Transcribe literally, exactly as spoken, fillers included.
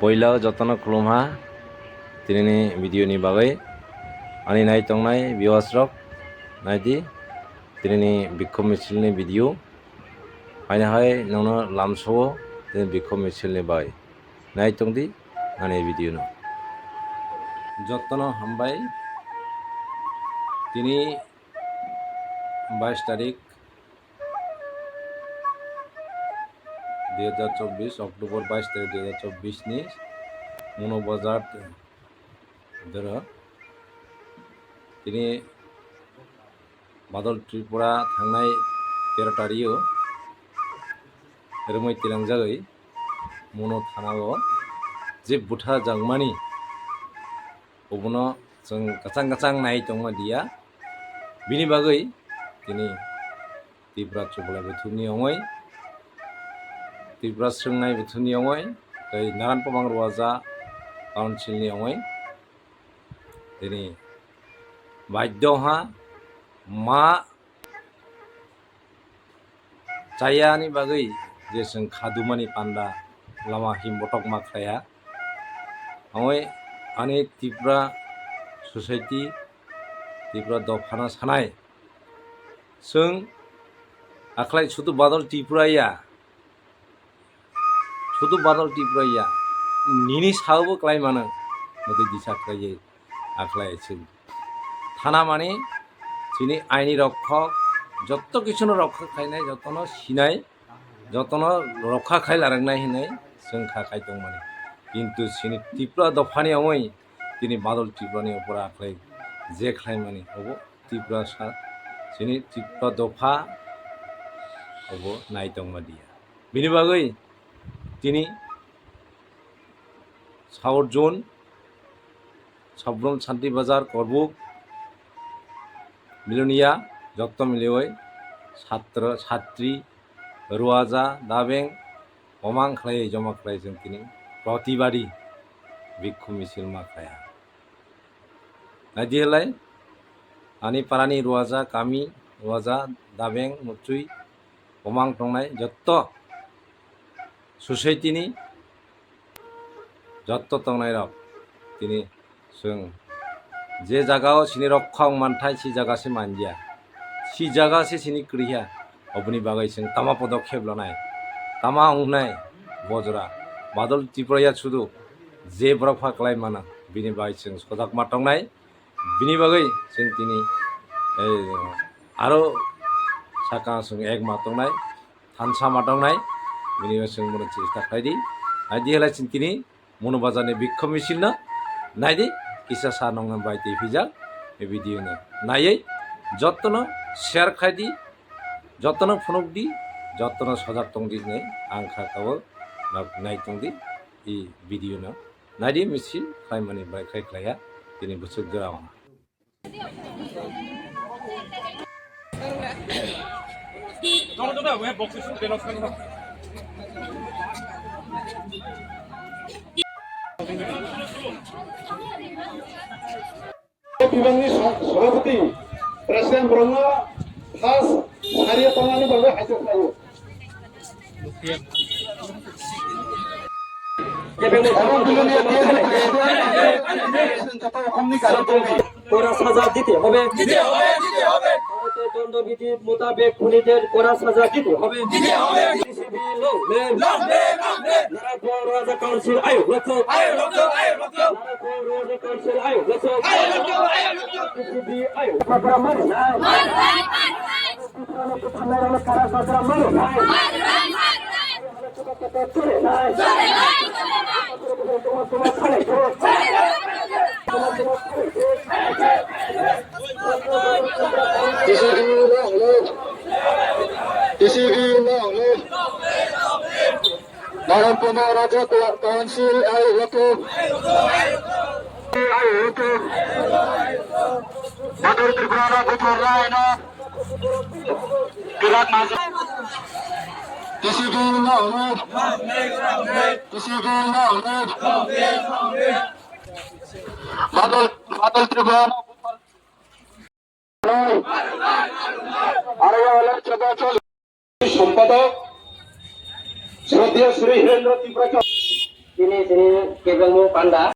Poila jotono khulumha tinini video ni bagwi. Ani nai tongnai viewers rok, naidi tinini bikhum misil ni video. Haino hai nono lamsao tini bikhum misil ni bagwi. Nai tongdi ani video no. Jotono hambai. Tini bais tarik dui hajar chobbish, October bais tarik dui hajar chobbish ni Mono Bazar doro tini Badal Tripura thangnai tero tario romwi twilangjagwi Mono thanao je butharjakmani obono chwng kwchang kwchang nai tongma diya. Bini bagwi tini Tripura Chubalai Buthumni ongoi, Tripura Swngnai Buthumni ongoi, tei Naran Pabang Ruaja Council ni ongoi, tini baidho ha ma chayani bagwi je chwng khadumani panda lama himbotok ma khlaiya. Ongoi ani Tripura Society, Tripura dophano sanai, chwng akhlai sudu Badal Tripura ya, sudu Badal Tripura ya, nini saobo klai mano, motwi disa khlaiwi akhlai chwng. Thana mani chini aini rokhok, jotto kichuno rokha khlainai, jotono sinai, jotono rokha khai laraknai hinwi chwng kha khai tongmani. Kintu chini Tripura dophani ongoi tini Badal Tripurani opor akhlai je khlaimani obo Tripura sa, chini Tripura dopha obo nai tongma diya. Bini bagwi tini South Zone, Sabrum Santi Bazar, Korbuk, Milonia, jotto milioi, satro, satri, Ruaja, Dabeng, omang khlaiwi joma khlai chwng tini protibadi bikhu misil ma khlaiha. Naidi halai, ani parani Ruaja, kami, Ruaja, Dabeng, Muchui, omang tongnai jotto society ni jotto tongnairok tini chwng je jagao chini rokha wng manthai, si jaga se manliya, si jaga se chini kwrwiha, oboni bagwi chwng tama podokhep lanai, tama wngnai bojra. Badal Tripura ya sudu je borok pha klai mano, bini bagwi chwng sojak ma tongnai. Bini bagwi chwng tini, eh, aro saka chwng ek ma tongnai, thansa ma tongnai, bini bagwi chwng bono chesta khlai di. Naidi halai chwng tini Mono Bazar ni bikhu misil no naidi, kisa sa nong bai twi phijak, e video no naiwi jottono share khlai di, jottono phunuk di, jottono sojak tong di hinwi ang kha kabo nai tong di e video no. Naidi misil khlaimani bai khai khlaiya tini bwswk jora o. Bibangni sa-, sabhapati, president borokno first sariya tongnani bagwi haijaklaio. Kora saja dite hobe. ভারতের দণ্ডবিধি মোতাবেক খুনিদের কড়া সাজা দিতে হবে। TCB long live। Narayanpur রাজা কাউন্সিল আয়ো রক্ষক। নারায়ণপুর রাজা কাউন্সিল আয়ো রক্ষক। টিসিবি আয়ো। T C B long live. T C B long live. Naran Pabang Raja Council ayo rokho. Ayo rokho. Badal Tripura no buthar lai no. Birat maja. T C B long live. T C B long live. Badal, Badal Tripura no buthar. Aro ya oleh coba col. সম্পাদক শ্রদ্ধেয় শ্রী হীরেন্দ্র Tripura. Chini chini kebengmung panda.